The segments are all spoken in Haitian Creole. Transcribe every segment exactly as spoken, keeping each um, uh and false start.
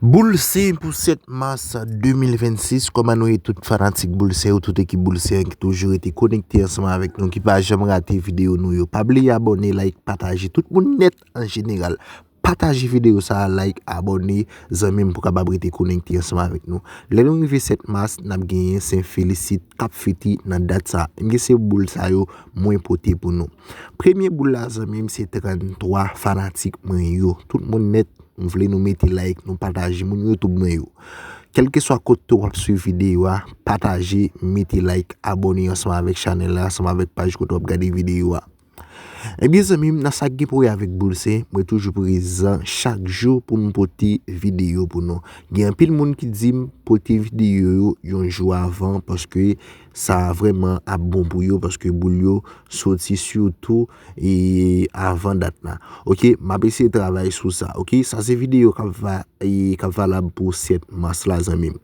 Boul Sen pou sèt mas de mil vennsis, kòman nou ye tout fanatik Boul Sen yo, tout ekip Boul Sen ki toujou rete konekte ansanm avèk nou, ki pa janm rate videyo nou yo. Pa bliye abòne, like, pataje. Tout moun nèt an jeneral. Pataje videyo sa a, like, abòne, zanmi m, pou kapab rete konekte ansanm avèk nou. Lè nou rive sèt mas, n ap genyen Sen Felisit k ap fete nan dat sa a. Ebyen, se boul sa yo mwen pote pou nou. Premye boul la, zanmi m, se tranntwa fanatik mwen yo. Tout moun nèt, m vle nou mete like, nou pataje moun YouTube mwen yo. Kèlkeswa kote w ap swiv videyo a, pataje, mete like, abòne ansanm avèk chanèl la, ansanm avèk paj kote w ap gade videyo a. Ebyen, zanmi m, nan sa k gen pou wè avèk Boul Sen, mwen toujou prezan chak jou pou m pote videyo pou nou. Gen anpil moun ki di m pote videyo yo yon jou avan, paske sa vrèman ap bon pou yo, paske boul yo soti sitou e avan dat la. Oke, m ap eseye travay sou sa. Oke, sa se videyo k ap va-, e k ap valab pou sèt mas la, zanmi m.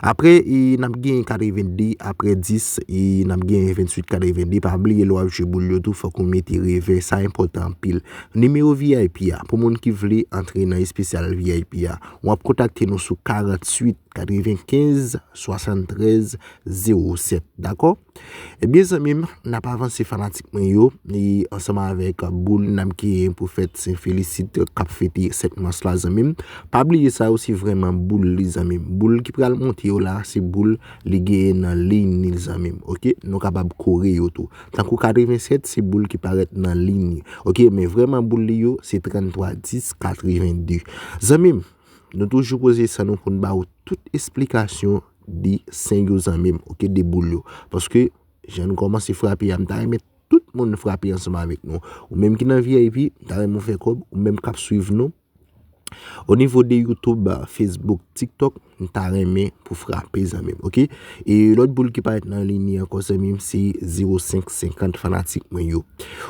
Apre, e, n ap gen katrevenndi, apre dis, e, n ap gen venntuit katrevenndi. Pa bliye lè w ap jwe boul yo tou, fòk ou mete revè. Sa enpòtan anpil. Nimewo V I P a, pou moun ki vle antre nan espesyal V I P a, w ap kontakte nou sou karanntuit katrevenkenz swasanntrèz zewo sèt. Dakò? Ebyen, zanmi m, n ap avanse fanatik mwen yo, e ansanm avèk boul n ap genyen pou fèt Sen Felisit k ap fete sèt mas la, zanmi m. Pa bliye sa yo, se vrèman boul li, zanmi m. Boul ki pral monte yo la, se boul li genyen nan liy li, zanmi m. Oke? Nou kapab kore yo tou. Tankou katrevensèt, se boul ki parèt nan liy li. Oke? Men vrèman boul li yo, se tranntwa dis katrevenndi. Zanmi m, nou toujou poze san nou pou n ba w tout esplikasyon de sen yo, zanmi m, oke, de boul yo. Paske, jan nou kòmanse frape a, m ta renmen tout moun frape ansanm avèk nou. Ou menm ki nan V I P, m ta renmen w fè kòb, ou menm k ap swiv nou. O nivo de YouTube, Facebook, TikTok, m ta renmen pou frape, zanmi m, oke? E lòt boul ki parèt nan liy li ankò, zanmi m, se zewo senk senkant fanatik mwen yo.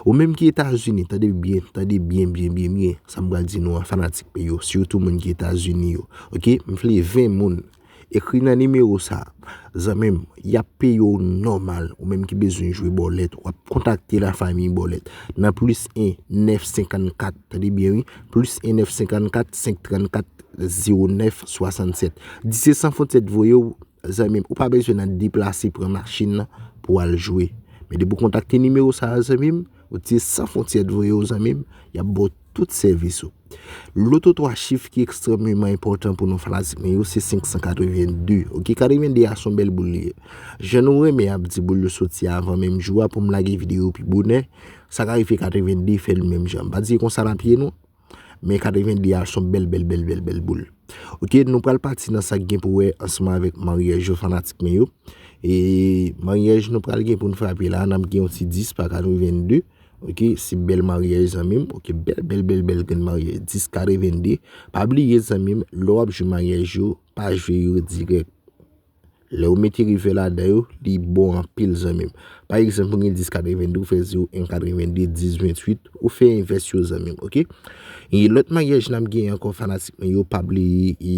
Ou menm ki Etazini, tande byen, tande byen, byen, byen, byen, sa m pral di nou an, fanatik mwen yo, sitou moun ki Etazini yo, oke? M vle ven moun ekri nan nimewo sa a. Zanmi m, y ap peye w nòmal. Ou menm ki bezwen jwe bòlèt, w ap kontakte lafanmi bòlèt nan plis en nèf senkannkat, tande byen wi, plis en nèf senkannkat senk trannkat zewo nèf swasannsèt. Di se San Fwontyè t voye w, zanmi m, ou pa bezwen nan deplase pran machin nan pou w al jwe. Men depi w kontakte nimewo sa a, zanmi m, ou di se San Fwontyè t voye w, zanmi m, y ap ba w tout sèvis ou. Loto twa chif ki ekstrèmeman enpòtan pou nou fanatik mwen yo, se senk san katrevenndi. Oke, katrevenndi a se yon bèl boul li ye. Jan nou renmen ap di boul yo soti avan menm jou a pou m lage videyo pi bonè, sa ka rive katrevenndi fè l menm jan. M pa di se konsa l ap ye non, men katrevenndi a se yon bèl, bèl, bèl, bèl, bèl boul. Oke, nou pral pati nan sa k gen pou wè ansanm avèk maryaj yo fanatik mwen yo. E maryaj nou pral gen pou n frape la, n ap gen yon ti dis pa katrevenndi. Oke, se bèl maryaj, zanmi m. Oke, bèl, bèl, bèl, bèl grenn maryaj. Dis katrevenndi. Pa bliye, zanmi m, lè w ap jwe maryaj yo, pa jwe yo dirèk. Lè w mete revè ladan yo, li bon anpil, zanmi m. Pa egzanp, ou gen dis katrevenndi, ou fè zewo en katrevenndi, dis venntuit, ou fè envès yo, zanmi m, oke? E lòt maryaj n ap gen ankò, fanatik mwen yo, pa bliye, e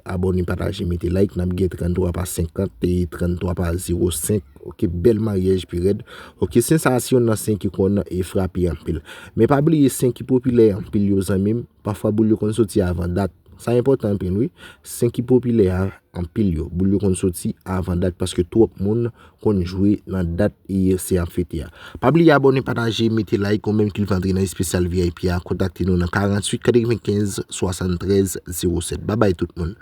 abòne, pataje, mete like, n ap gen tranntwa pa senkant e tranntwa pa zewo senk. Oke, bèl maryaj pi rèd. Oke, sen sa a se youn nan sen ki konn e frape anpil. Men pa bliye sen ki popilè anpil yo, zanmi m, pafwa boul yo konn soti avan dat. Sa enpòtan anpil, wi. Sen ki popilè a, anpil yo, boul yo konn soti avan dat paske twòp moun konn jwe nan dat e sen ap fete a. Pa bliye abòne, pataje, mete like, ou menm ki vle antre nan espesyal V I P a, kontakte nou nan karanntuit katrevenkenz swasanntrèz zewo sèt. Babay tout moun.